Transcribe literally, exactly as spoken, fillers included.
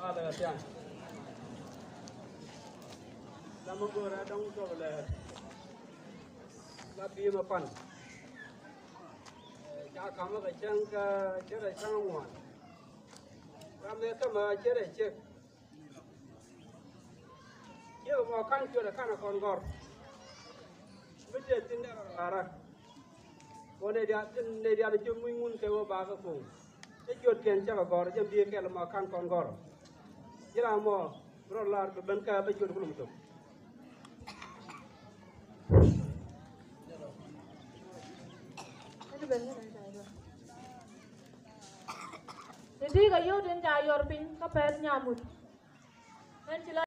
Walɛ kɛ thiaŋ. La mi go̱o̱rɛ dɔ̱ŋ tɔk lɛ. La bi̱i̱ mɛ pan. Ca ka̱m mɛ kɛ cäŋ kä cärɛ cäŋ ŋuan. Ram mɛ kä mɛ cärɛ cek. Ciek mɔ ka̱n cuɔt ɛ ka̱n ɛ kɔn gɔ̱r. Mi tëë thi̱n dee rɔ rarak. Kɔn nɛy diaal, nɛy diaal ci muc ŋun kɛ wä ba kä ko̱o̱ŋ. Cä ciötkiɛn cä kɛ gɔ̱r, jɛ bi̱i̱ kɛl mɔ ka̱n kɔn gɔ̱r. Ji̱ ram mɔ rɔ lar bi ben kä bä ciöt kulum tok. Ti ti kɛ yio̱w tin ca yɔr piny kä pɛth nyamut. Ɛn ci la